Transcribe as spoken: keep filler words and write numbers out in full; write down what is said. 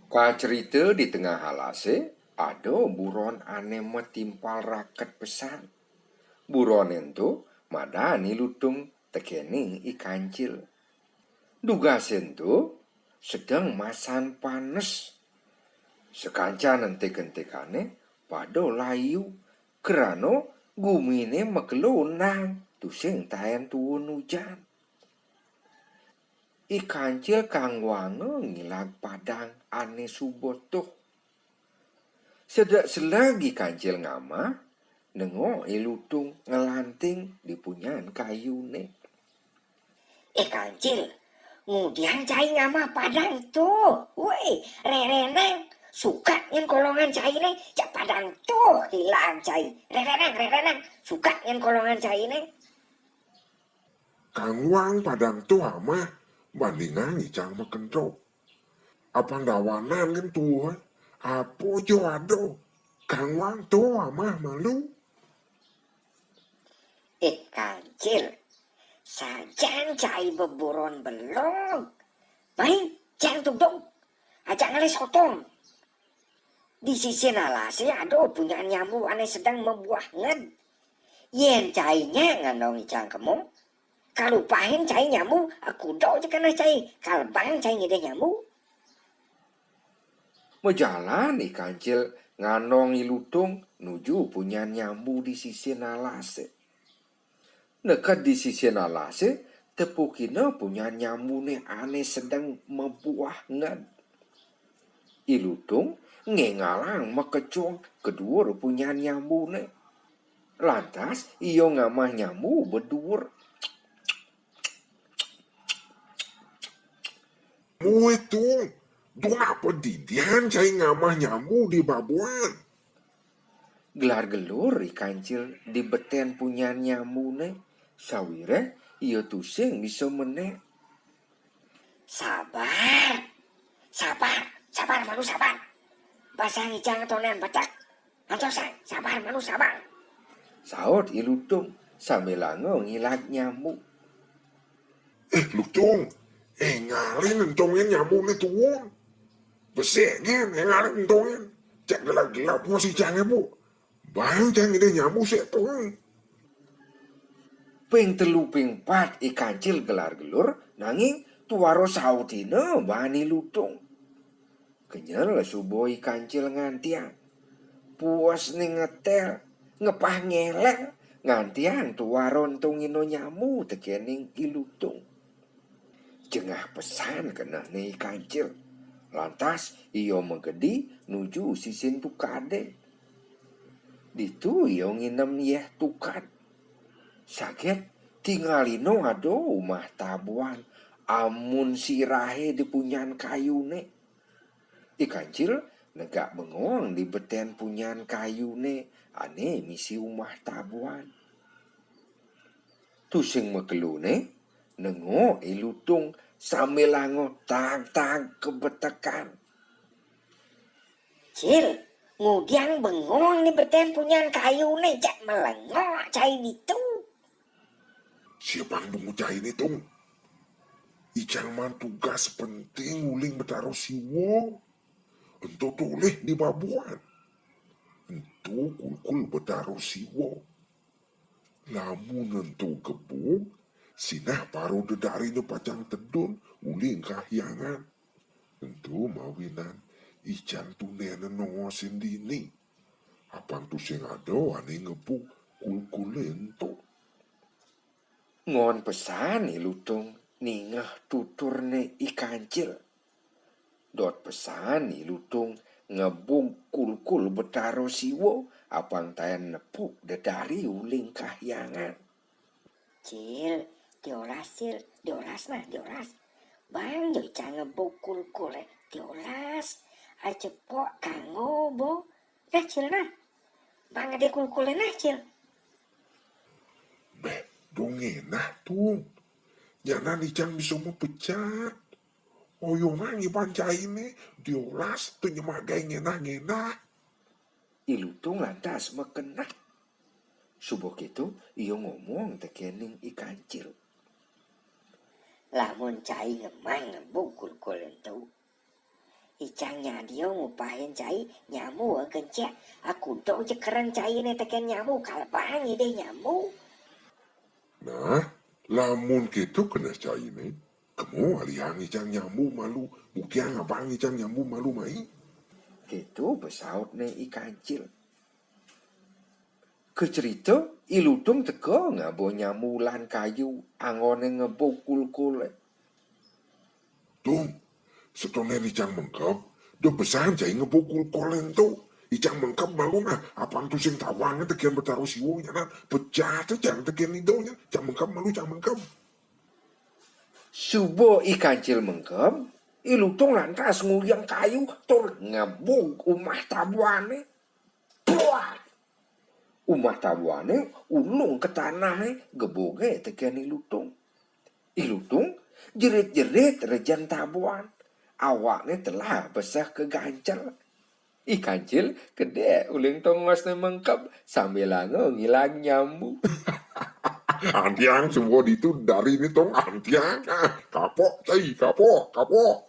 Kacerita di tengah alasé, ada buron ané matimpal raket pesan. Buroné ento madan I Lutung tekéning I Kancil. Dugasé ento sedeng masan panes. Sakancan entik-entikané pada layu, krana guminé makelo endang, tusing taén tuun ujan. I Kancil kangguanga ngilag padang ané suba tuh. Sedek seleg I Kancil ngamah, nengok I Lutung nglanting di punyan kayuné. "Eh, Kancil, ngudiang cai ngamah padang tuh. Woi, rerenang, suka nyen kolongan cainé, cak padang tuh hilang cai. Rerenang, rerenang, suka nyen kolongan cainé." "Kangguang padang tuh amah, bandingang icang makento. Apang dawanan kan tuh, apa jo ada. Kangguang tuh amah malu." "Eh, Kancil, sajan cai beburon belog. Mai, cang tudung. Ajak ngalih sotong. Di sisin alasé ada punyan nyambu ané sedeng mabuah nged. Yén cai nya ngandong icang kemo, kalupahin cai nyambu, akudo ja keneh cai, kalebang cai ngidih nyambu." Majalan I Kancil ngandong I Lutung nuju punyan nyambu di sisin alasé. Neked di sisin alasé, tepukina punyan nyambuné ané sedeng mabuah nged. I Lutung ngéngalang makecung ka duur punyan nyambuné. Lantas ia ngamah nyambu ba duur. "Muih Tung, Tung apa didian cai ngamah nyambu di babuan?" Gelar-gelur I Kancil di beten punyan nyambuné, sawiréh ia tusing bisa menék. "Sabar, sabar, sabar, malu sabar. Basang icang tonan betek. Antos, sabar, malu sabar," saut I Lutung sambilanga ngilag nyambu. "Eh, Lutung, énggalin entongin nyambuné tuun. Besik gén, énggalin entongin. Cak gelap-gelap puas icangé, Bu. Bang cang ngidih nyambu sik tuun." Ping telu ping pat I Kancil gelar-gelur, nanging tuara sautina baan I Lutung. Kenyel suba I Kancil ngantiang. Puas né ngetél, ngepah ngelél, ngantiang tuara entongina nyambu tekéning I Lutung. Jengah pesan kenehné I Kancil. Lantas ia magedi nuju sisin tukadé. Ditu ia nginem yéh tukad. Saget tingalina ada umah tabuan amun sirahé di punyan kayuné. I Kancil negak bengong di beten punyan kayuné ané misi umah tabuan. Tusing makeluné, nengok I Lutung sambilanga tag-tag ka betekan. "Cil, ngudiang bengong di beten punyan kayuné, jak melengok cai ditu." "Siapang bengong cainé, Tung? Icang maan tugas penting uling Betara Siwa. Ento tulih di babuan. Ento kulkul Betara Siwa. Lamun ento gebug, sinah para dedarina pacang tedun uling kahyangan. Ento mawinan icang tunden nongosin dini. Apang tusing ada ané ngebug kulkulé ento." Ngon pesan I Lutung ningeh tuturné I Kancil. Dot pesan I Lutung ngebug kulkul Betara Siwa, apang taén nepuk dedari uling kahyangan. "Cil, diolas, Cil, diolas nah, diolas. Bang jo icang ngebug kulkulé, diolas. Acepok kanggo bo. Nah, Cil, nah. Bang adi kulkulé nah, Cil." "Béh, dong ngenah, Tung. Nyanan icang bisa mapecat. Oyongang iban cainé, diolas, ento nyemak gaé ngenah-ngenah." I Lutung lantas makeneh. Suba kéto ia ngomong tekéning I Kancil. "Lamun cai ngemang ngebug kulkul ento, Icang nyadia ngupahin cai, nyamu kencék. Aku dong cekerang cainé tekén nyamu, kalebang idih nyamu. Nah, lamun kéto keneh cainé, kema alihang icang nyamu malu, buktiang abang icang nyamu malu mai. Kéto pesautné I Kancil. Kacerita, I Lutung teka ngaba nyamu lan kayu, anggoné ngeba kulkulé. Tung, setoné icang mengkeb, da pesan cai ngeba kulkulé ento. Icang mengkeb malu nah, apang tusing tawang tekén Betara Siwa nyanan, pecah icang tekén ida nyan, icang mengkeb malu, icang mengkeb. Suba I Kancil mengkeb, I Lutung lantas nguliang kayu tur ngebug umah tabuané. Puat! Umah tabuané ulung ka tanahé, gebugé tekén I Lutung. I Lutung jerit-jerit rejang tabuan. Awakné telah beseh ka gancel. I Kancil kedék uling tongosné mengkeb sambilanga ngilang nyamu. Antiang suba ditu dariné, Tong, antiang. Ah, kapok cai, kapok, kapok.